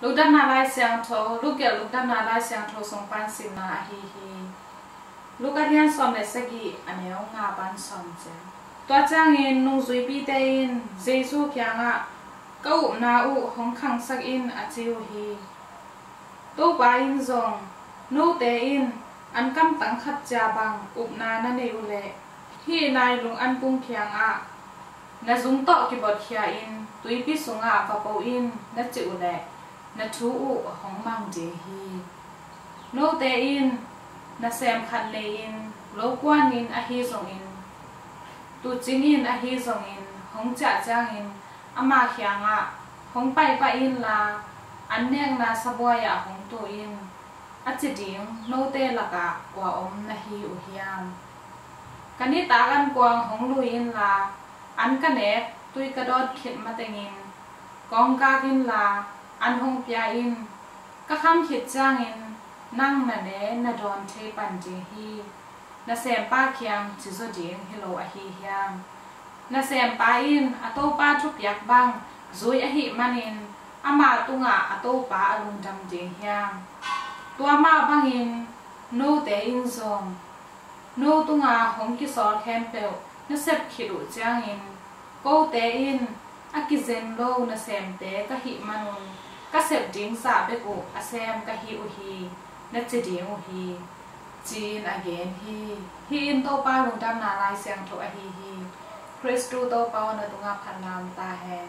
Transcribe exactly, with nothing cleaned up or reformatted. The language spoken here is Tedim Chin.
Lungdamna Lai Siangtho, Luke lungdamna Lai Siangtho sung pan simna ahi hi. Luke a lian sawm le sagih, a neu nga pan sawm ciang. Tua ciangin nungzuipite in Jesu kiangah, "Ka upna uh hong khangsak in," a ci uh hi. Topa in zong, "Note in an kamtang khat cia bang upna na neih uh leh, hih nailung an pung kiangah, 'Na zung tawh kibotkhia in tuipi sungah va po in,' na cih uh leh, na thu uh hong mang ding hi. Note in nasem khat nei-in, lo kuanin ahi zongin, tuucingin ahi zongin hong ciah ciangin, ama kiangah, 'Hong paipah inla, an nekna sabuai ah hong tu in,' a ci ding note lakah kua om na hi uh hiam? 'Ka nitak an kuang hong lui inla, an ka nek tui ka dawt khit matengin kawngkak inla, an hong pia in. Ka kham khit ciangin nang na ne na dawn thei pan ding hi,' nasempa kiang ci zaw ding hi lo ahi hiam? Nasempa in a topa thupiak bang zui ahih manin ama tungah a topa a lungdam ding hiam? Tua mah bangin note in zong, no tunga hong kisawl khempeuh na sep khit uh ciangin, 'Kote in a kizen lo nasemte ka hih manun ka sep ding zah bek uh a sem ka hi uh hi,' na ci ding uh hi, ci-in a gen hi. Hih in Topa lungdamna Lai Siangtho ahi hi. Khristu Topa aw, na tungah phatna om ta hen.